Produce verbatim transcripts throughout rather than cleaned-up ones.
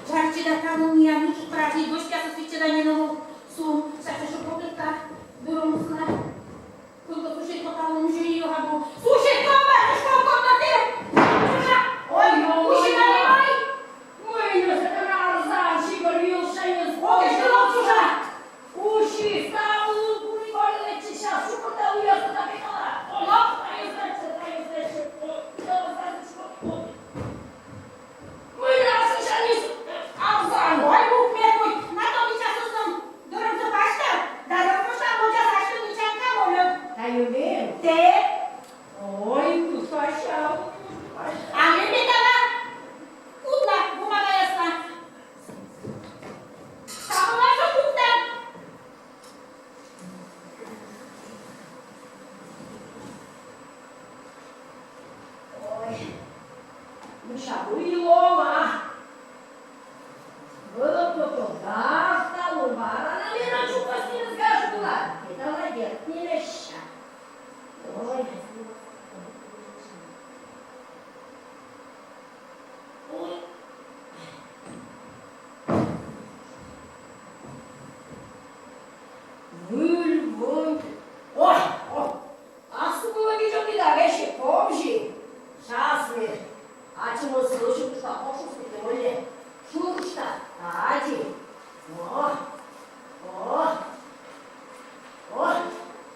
Чарчида, талун миян ыджыд праздник гӧсьтъясӧс виччысьӧ да нинӧм сум. Сейчас ещё попытка дорӧмысла. Только суседка палӧм уже её абу. Суседка, батюшка, комнате! Чужа! Ой, ой, ой, ой. Мый нӧ сэтӧн арзан, сигӧр йылшаыс. Ой, ой, чужа! Уси, став лун кури вольӧ лэччыся, шуко да уясӧ да пекала. Ой, ой, ой, ой, ой, ой, ой, ой. Мый нӧ сэтшӧмыс арзан? Ой, букмекуй, на то мича сӧсным дорӧмсӧ пасьтав, да дорӧмыштан водзас асьным мичаӧн кавонӧ. Тайӧ мем? Тэ. Ой, кутася, кутася. А ме петала. Кутла бумагаясла. Самоварсӧ пукта. Ой, мыша вуй лоӧма. Вӧлӧмкӧ, пӧ гажталун, бара на менам чукӧстіныс гаж вылад. Петала, дерт, нимӧдча. Ой. Ой. Выль вон. Ой, ой. Ас вылӧ видзӧдлі да весиг ковзі. Щас ме ачымӧс сьӧлӧмыштӧ кокшуслі, мӧлі шурышта. Тадзи. О, о, о,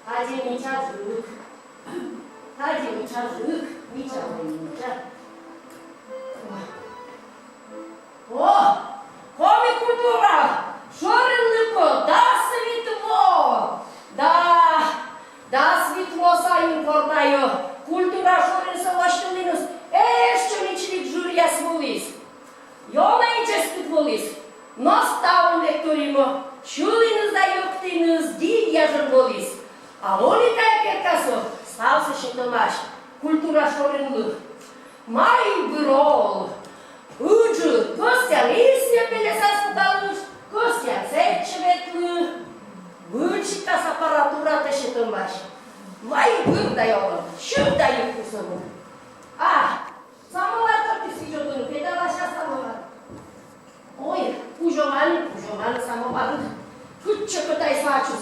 тадзи мичаджык. Тадзи мичаджык, мича вай мича. О, коми культура шӧринлы пӧ дас вит во. Да, дас вит во сайын, кор тайӧ культура шӧринсӧ лӧсьтыліныс, эшшӧ мичлик жыръяс вӧліс. Ёна и чӧскыд вӧліс. Но ставӧн век торйӧма, сьыліныс да йӧктіныс дивъя жыр вӧліс. А Лолитаӧс керкасӧ ставсӧ сетӧмаӧсь культура шӧринлы. Майбыр, ол ыджыд, кӧсъян исйӧ пельӧсас пукалыштны, кӧсъян сэтчӧ ветлыны. Выль сикас аппаратуратӧ сетӧмаӧсь. Майбыр да, ёна, сьӧд да йӧктысь. А, самовар тыртіс видзӧдлыны, петала, щас самовар. Ой, кузьӧма нин, кузьӧма нин самоварыс. Кытчӧкӧ тай сэтчӧ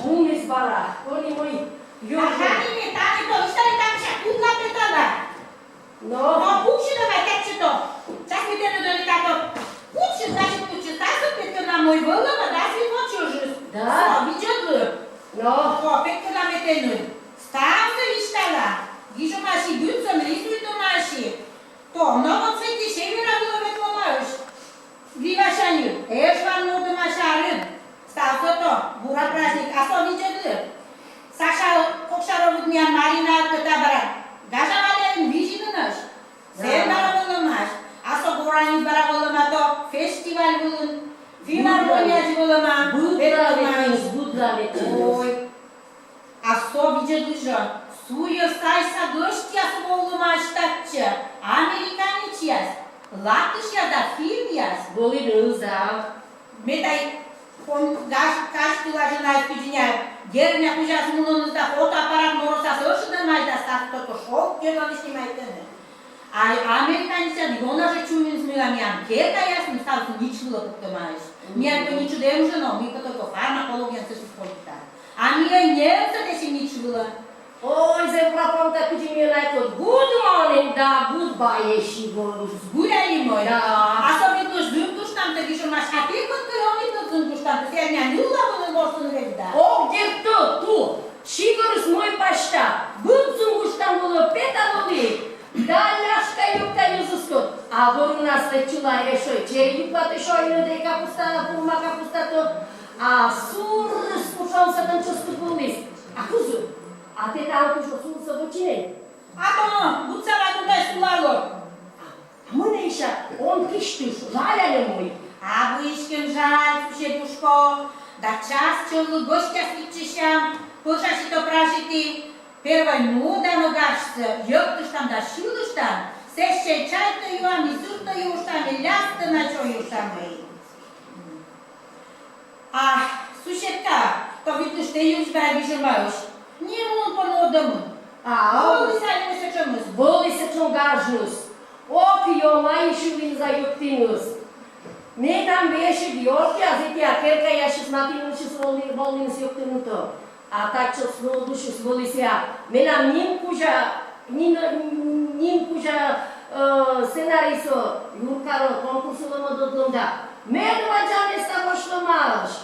муніс бара, коли мый йӧржӧ. Ага, нин, тані то, висьталі, там ещӧ кутла, петала. Но. Но пуксьы давай татчӧ то. Щас ме тэнӧ дорыта то. Пуксьы, значит, пуксьы. Ставсӧ петкӧдлам, мый вӧлӧма дас вит во чӧжыс. Да. Со, видзӧдлы. Но. О, петкӧдлам ме тэнӧ. Ставсӧ висьтала. Гижӧмаӧсь, быдсӧн рисуйтӧмаӧсь. То, но вот сэки севера вылӧ ветлӧмаӧсь. Вивасянь, Эжваын нуӧдӧмаӧсь арын. Ставсӧ то, бура праздник, а со видзӧдлы. Саша Кокшаровыд миян Марина кӧ та бара Гажа Валяын визинынӧсь. Сэн бара вӧлӧмаӧсь. А со Гораниз бара вӧлӧма то фестиваль вылын. Филармонияӧ вӧлӧма. Быдлаӧ ветліныс, быдлаӧ ветліныс. Ой. А со, видзӧдлы жӧ, суйӧ сайса гӧсьтъяс волӧмаӧсь татчӧ, американецъяс, латышъяс да финнъяс. Вӧліныс да. Ме тай ком-, гаж-, гажтыла жӧ на, кыдзи няй, деревня кузяс мунӧмаӧсь да фотоаппарат моросас ӧшӧдӧмаӧсь да, ставсӧ только шог йӧзлы снимайтӧны. А американецъяс ёна жӧ чуньӧмаӧсь, мыйла миян керкаясным ставыс нич вылӧ пуктӧмаӧсь. Миян кӧ ничӧт эм жӧ, но ми кӧ только фармакологияын сэтысь пользуйтам. А миян немцъяс эськӧ нич вылӧ. Ой, зэв прапам та, кыдзи миян ай кӧть good morning да goodbye эськӧ вӧліс. Збыль али мый? Да. А со ведь уж зынкыштан тӧ гижӧмаӧсь, а тэ кӧть кӧ ӧні тӧ зынкыштан, тӧ сэрня нылла вылын ворсны ведь да. Ог, дерт, тӧ, ту. Сигӧрыс мый пасьта, быд зынкыштан вылӧ петавлі. Да ляшка юкта йӧзыскӧд. А вӧрнас тэ чылӧ эшӧ чередик ватӧ сёйны да и капуста, пурма капуста то. А сурыс кутшӧм сэтӧн чӧскыд вӧліс. А кызьӧ? А тэ тані кутшӧм сурсӧ вӧчинныд? А то быдса матӧ тай сулалӧ. А мый нӧ сэсся он кисьтыштны, жаль али мый? Абу эськӧ жаль, суседушка. Да час чӧв-ӧ гӧсьтъяс виччысям, пӧжасьӧ то, пражитӧ. Первой нуӧдам гажсӧ, йӧктыштам да сьылыштам, сэсся чайтӧ юам и сыртӧ юыштам и лястӧнаӧсь юыштам и. А суседка, то ведь уж тэ юысь бара гижӧмаӧсь. Нинӧм пӧ нуӧдӧмын. А, вӧліс али мый сэтшӧмыс? Вӧліс сэтшӧм гажыс. Ок, ёна, и сьыліныс да йӧктіныс. Весиг ёртъяс, и тия керкаясысь матынысьыс волны-, волныныс ёктыны то. А татчӧс нуӧдысьыс вӧліс сія. Менам нин кузя, нин, нин кузя, э, сценарийсӧ юркарӧ конкурсӧ мӧдӧдлӧм да. Медводдза места вӧчлӧмаӧсь.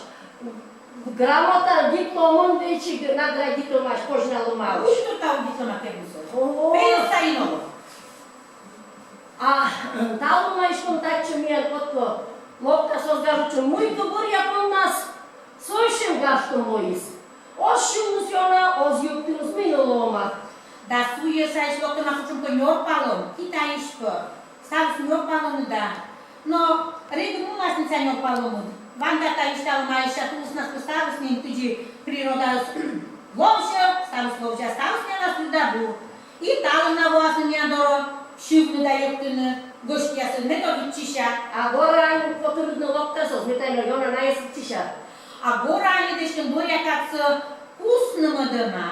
Грамота, дипломӧн весиг наградитӧмаӧсь, позьналӧмаӧсь. Уж то тау диплома кернысӧ. О. Пенсия и ново. А талун эськӧ татчӧ миян кодкӧ локтас оз гажуд, мыйкӧ бӧръя поннас совсем гажтӧм лоис. Оз сьывныс ёна, оз йӧктыныс, мый нӧ лоӧма. Да суйӧ сайысь локтӧма кутшӧмкӧ нёрпалӧм, Китайысь пӧ. Ставыс нёрпалӧны да. Но регыд мунас нин сія нёрпалӧмыд. Ванда тай висьталӧма, а сэсся тулыснас пӧ ставыс нин, кыдзи природаыс ловзьӧ, ставыс ловзьӧ, ставыс миянлы да бур. И талун на воасны миян дорӧ сьывны да йӧктыны гӧсьтъясӧн, ме то виччыся. А гораа нин котырыд нин локтас оз, ме тай нин ёна найӧс виччыся. А гораа нин эськӧ бӧръя кадсӧ кусны мӧдӧма.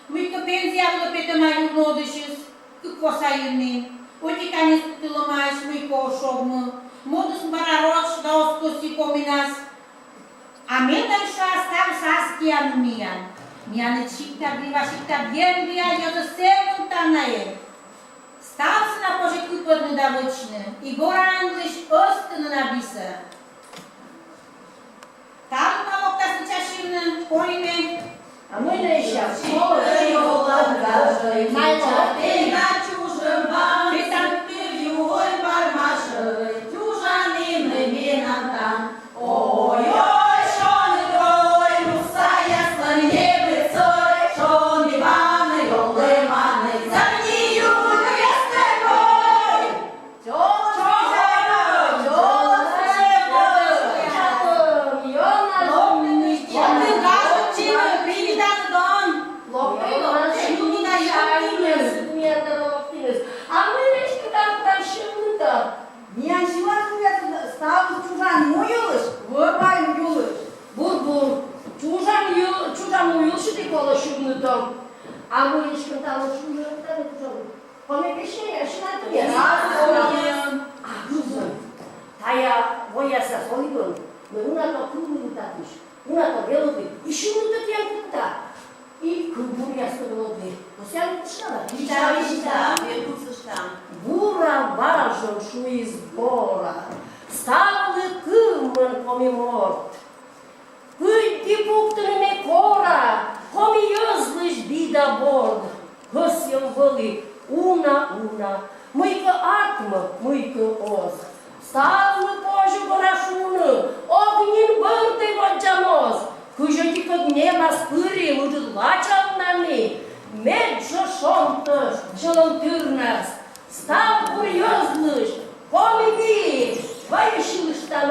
Мыйкӧ пенсия вылӧ петӧма юрнуӧдысьыс, кык коса йылын нин. Ӧти каньыс кутылӧмаӧсь, мыйкӧ оз шогмы. Мӧдыс бара роч да оз кӧсйы коминас. А ме тай шуа, ставыс аскиа нин миян. Миян ӧд сиктад, вива сиктад, венвыа йӧзыс сӧмын танаӧн. Ставсӧ на позьӧ кыпӧдны да вӧчны, и гораа нин ӧстыны на бисӧ. Талун на локтас нин час сьывны, кори ме. А мый нӧ час? А мый нӧ эськӧ татшӧм сьывны? Миян сьыланкывъяс ставыс чужан му йылысь, вӧр-ваын йылысь. Бур-бур. Чужан йыл, чужан му йылысь и колӧ сьывны то. А мый эськӧ талун сьывны, талун чужан му. Коми песня, сьыланкывъяс. А кызьӧд? Тая воясас олігӧн, но уна то кывлывлі татысь, уна то велӧдлі, и сьывны то тіян кутта. И кывбуръяс то велӧдлі. Кӧсъян кутшӧма? Вичча, вичча, ме кутшӧма. Бура важӧн, шуис Бора. Ставлы кымын, коми морт. Пыдди пуктыны ме кора коми йӧзлысь би да борд. Кӧсйӧм вӧлі уна-уна, мыйкӧ артмӧ, мыйкӧ оз. Ставлы позьӧ гора шуны, ог нин бӧрдӧй воддза моз. Кызь ӧтикӧд немас пыри, ыджыд лача уна ми. Меджӧ шонтӧ сьӧлӧм тырнас. Став бур йӧзлысь, коми би, вай сьылыштам.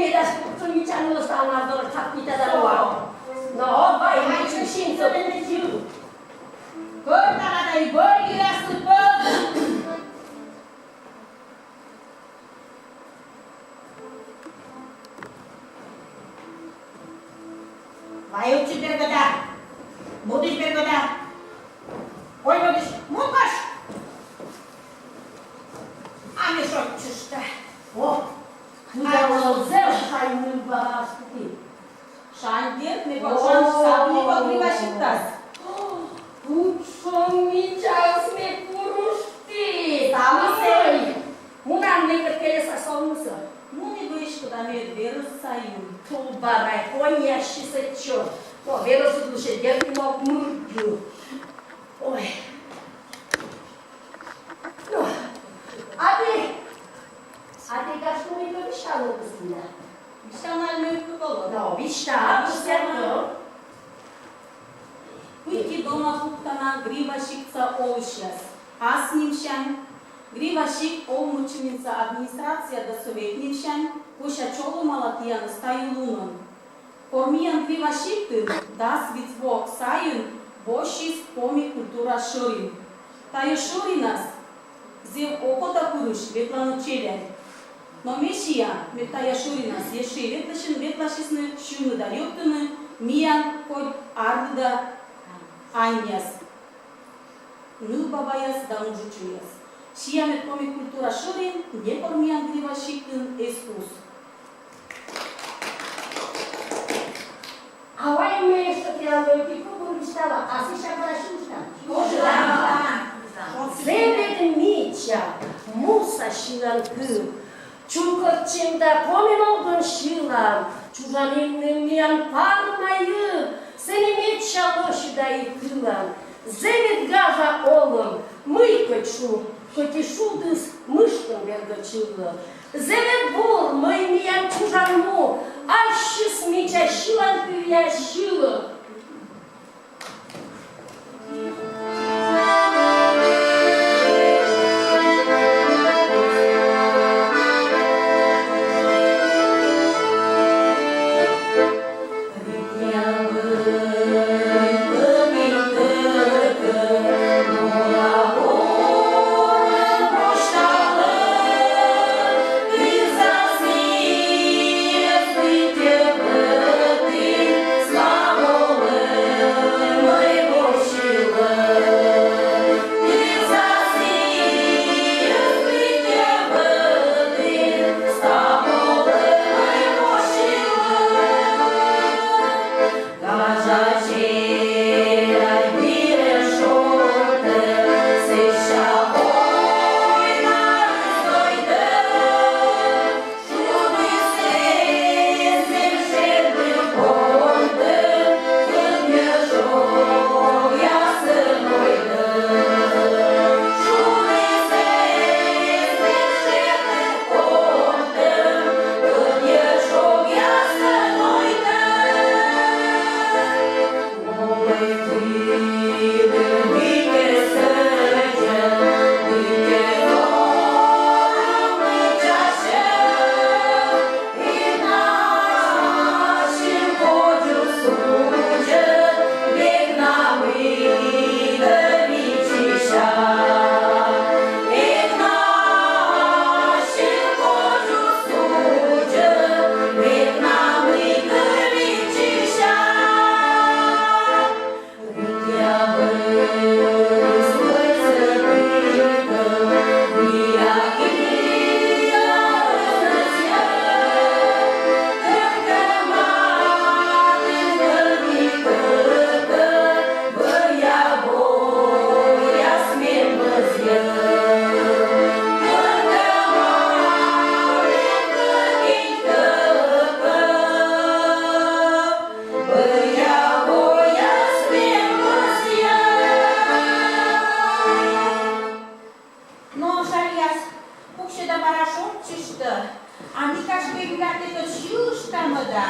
медаз кутшӧм мича нылыштан ар дорӧ чапкитӧ да руа. Но вай, мичу синсӧ кутчу. Кӧртана да и бӧрйыны сыпӧд. Вай, ӧтчыд бергӧда. Мӧдысь бергӧда. Ой, мӧдысь. Мӧдысь. А ме шойччышта. О, кыдалӧ зэв шань нывбаба ышті. Шань дерт, ме пӧ шань савны грива сиктас. Кутшӧм мичаыс ме курышті. Савны сӧй. Мунам некод келесас овмӧсӧ. Мунігӧ эськӧ да, мед верӧс сайын. Ту бара, коньясьыс сэтчӧ. Но верӧсыд лишӧ дерт и мог мырддьы. Ой. Но, а тэ, а тэ, гашкӧ, мыйкӧ висьтавны кӧсъян? Висьтавны али мыйкӧ колӧ? Но, висьтав, висьтав. Пыдди дона пуктана грива сиктса олысьяс. Ас нимсянь, грива сикт овмӧдчыминса администрация да совет нимсянь, кӧся чолӧмала тіянӧс тайӧ лунӧн. Кор миян грива сиктын дас вит во сайын воссис коми культура шӧрин. Тайӧ шӧринас зэв окотапырысь ветлӧны челядь. Но ме сиа, мед тайӧ шӧринас ещӧ ветлысь-, ветласьӧны сьывны да йӧктыны миян кодь арлыда аньяс, нывбабаяс да мужичӧйяс. Сиа, мед коми культура шӧрин некор миян грива сиктын эз кус. А вай ме эськӧ тіянлы ӧти кывбур висьтала, а сэсся бара сюмсям. Зэв ӧд мича, муса сьылан кыв. Чукӧртчим да коми ногӧн сьылам, чужан инным миян Парма йыв, сэні медся лӧсьыда и кылам. Зэв ӧд гажа олӧм, мый кӧть шу, кӧть и шудыс мышкын бергӧ чывлӧ. Зэв ӧд бур, мый миян чужан му ассьыс мича сьылан кывъяс сьылӧ. Айда,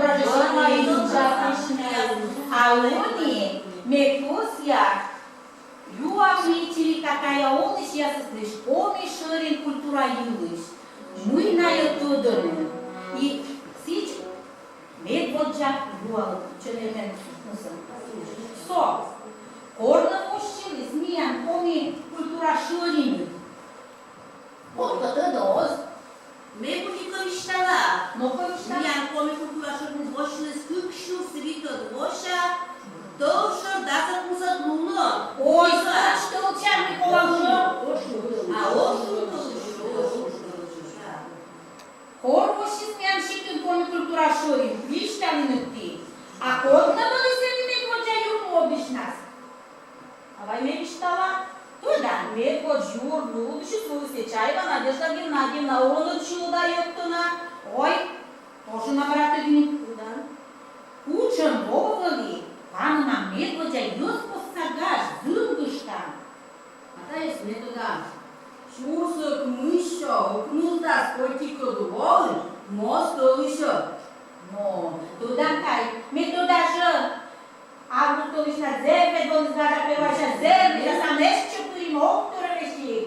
братья, а ӧні ме кӧсъя юавны ичӧтик тайӧ олысьясыслысь коми шӧрин культура йылысь, мый найӧ тӧдӧны. И сідз медводдза юалӧ чӧлемен мусӧ. Со, кор нӧ воссиліс миян коми культура шӧриныс? Кор-кӧ тӧдӧ, ме кутшӧмкӧ висьтала. Но-ко, висьтала. Миян коми культура шӧриныс воссиліс кык сюрс витӧд вося тӧвшӧр дасӧд мусӧд лунӧ. Ой, значит, тӧлысьӧн, Микола, лунӧ. А, ош лун тӧлысьӧн, ош лун тӧлысьӧн, да. Кор воссис миян сикӧд коми культура шӧрин, висьталӧй нӧ ті. А кор нӧ вӧлі сэні медводдза юр нуӧдысьнас? А вай ме висьтала. Тӧдан. Медводз юр нуӧдысьыс вӧлі Сечаева Надежда Геннадьевна, он ӧд сьылӧ да йӧктӧ на. Ой, тоже на, брат, ӧд нин. Тӧдан. Кутшӧм во вӧлі, панӧма медводдза йӧзкостса гаж, зымгыштан. А тайӧс ме тӧда. Сюрс ӧкмыссё ӧкмысдас кодь кыкӧд воын моз тӧлысьӧ. Но, тӧдан кай, ме тӧда жӧ. Август тӧлысьнас зэв медводдза гажа, первойся зэв, мися, сам эшшӧ пырим, ог тӧрӧ весиг.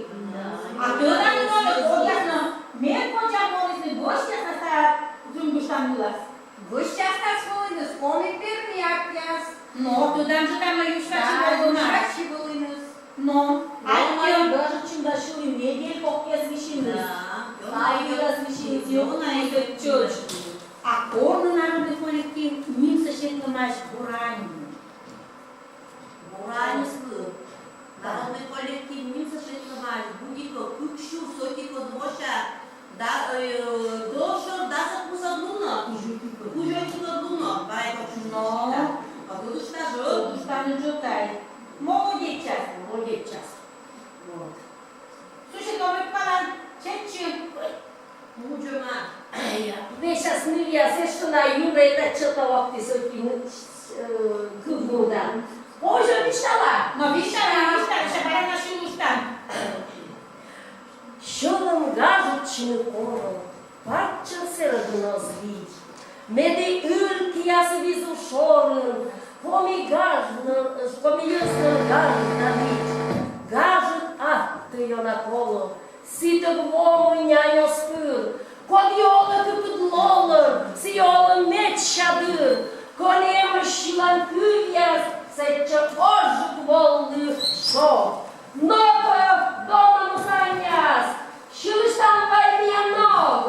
А тӧдан нин, ӧд кодъяс нӧ медводдза волісны, гӧсьтъяснас та зымгыштан вылас? Гӧсьтъяснас воліныс коми-пермякъяс. Но, тӧдан жӧ, там юсьсачи воліныс. А, юсьсачи воліныс. Но, а ӧні гажӧдчим да сьылім, недель кокъяс висиныс. Да. Кайӧ да висиныс, ёна и чӧч. А кор нӧ народнӧй коллектив нимсӧ сетлӧмаӧсь «Гураньыс»? «Гураньыс» вӧлі народнӧй коллектив нимсӧ сетлӧмаӧсь, будь-кӧ, кык сюрс ӧтикӧд вося да, э, тӧвшӧр дас ӧкмысӧд лунӧ. Кузь ӧтикӧд. Кузь ӧтикӧд лунӧ. Вай, вай. Но. А тӧдышта жӧ. Тӧдышта нин жӧ тай. Молодечьяс. Молодечьяс. Вот. Слушай, Томик, палан, чеччы. Мудзӧма. Весяс нывъяс эштӧна юрӧ татчӧ товктіс ӧти, э, кывбурда. Позьӧ висьтала? Но висьтала, висьтала, ещӧ бара на сюлыштан. Сьӧлӧм гажӧдчыны корӧ, паччӧр серӧдын оз видз. Медым ыль киясыд визув шорын, коми гажнын, коми йӧзнын гажӧд да видз. Гажыд аттӧ ёна колӧ, сытӧг во мый нянь оз пыр. Коді олӧ кыпыд лолӧн, сійӧ олӧ медся дыр. Ожык волы шо. Но-ко, дона мусаньяс, сьылыштам вай миян ног.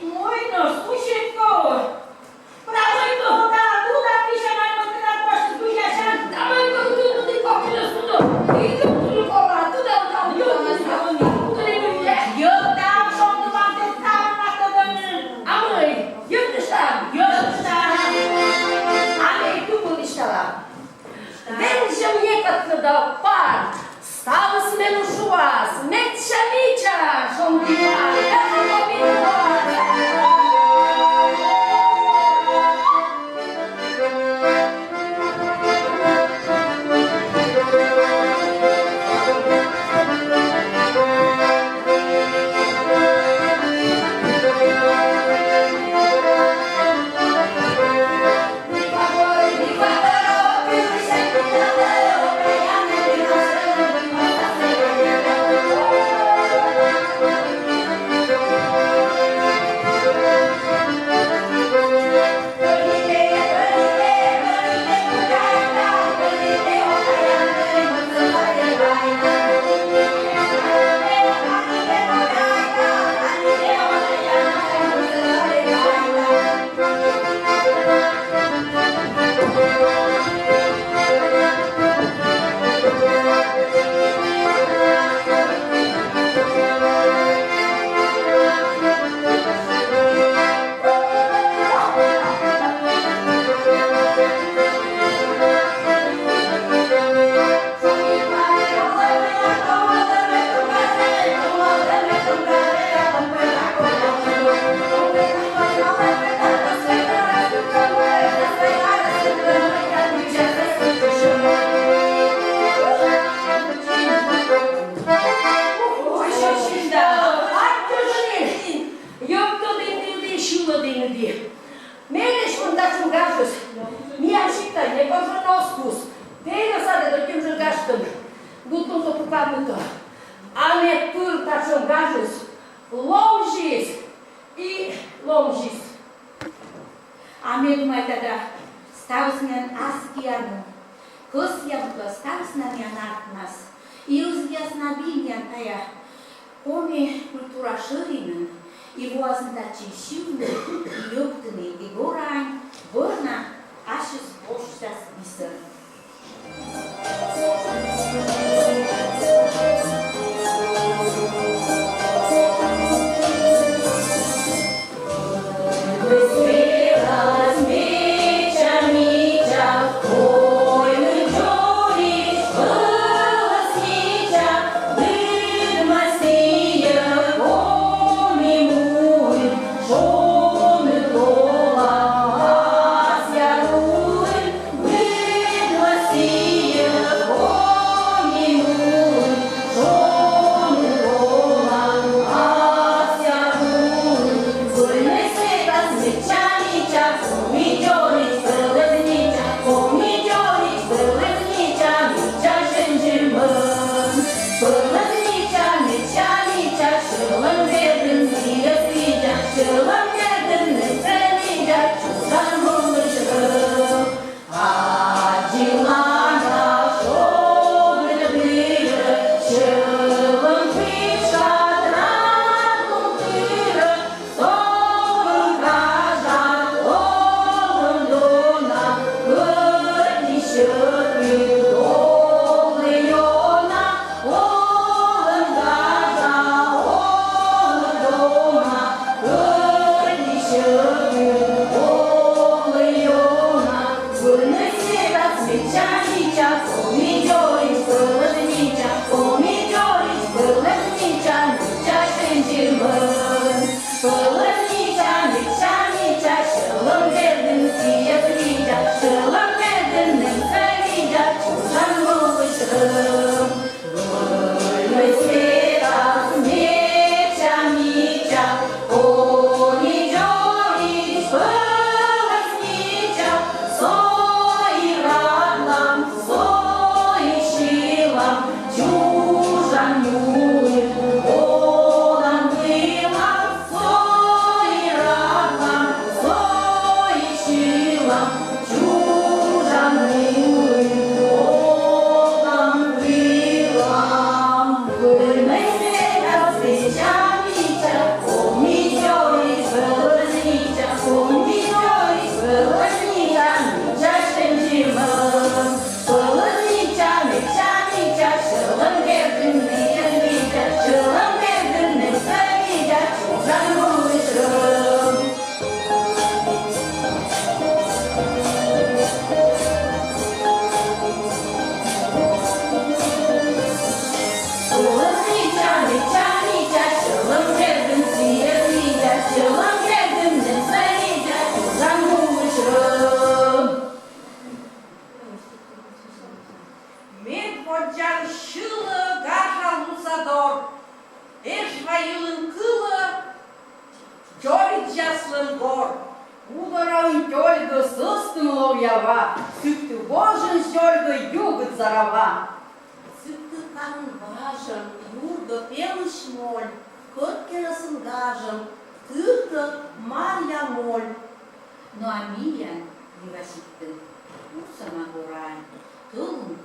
Ой, но слушай-ка, Вензьӧм некод да пар, ставыс меным шуас: «Медся мича, шонді пар, я шуко мича». Йӧктӧдінныд, сьылӧдінныд. Мелысь мында татшӧм гажыс? Миян сиктад некор жӧ на оз куз. Тэ на садӧ ӧтчыд жӧ гажтӧм. Гутнув со пукавны тӧ. А мед пыр татшӧм гажыс ломзис и ломзис. А ме думайта да, ставыс миян аски на, кӧсъям кӧ, ставыс на миян артмас. И йӧзъяс на би миян тайӧ коми культура шӧринын, и воасны татчӧ сьывны, и йӧктыны, и горань, бӧр на ассьыс босьтчас бисӧр. Медводдзан сьылӧ гажа луза дор, Эжва йылын кылӧ дзоридзьяслӧн гор. Удораын тёльгӧ сӧстӧм ловъя ва, Сыктыв вожын зольгӧ югыд зарава. Сыктывкарын важӧн юрдӧ пелысь моль, Кӧрткерӧсын гажӧм тыртӧ марля моль. Но а миян Нива сиктын кусӧма горань, Тӧлын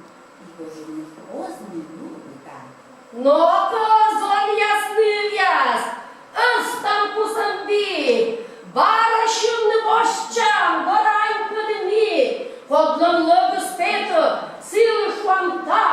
и гожӧмын оз нин югыд ань. Но-ко, зонъяс-нывъяс, ӧзтам кусӧм би, Бара сьывны босьтчам, горань кыдзи ми. Кодлӧн лӧгыс петӧ, сылы шуам та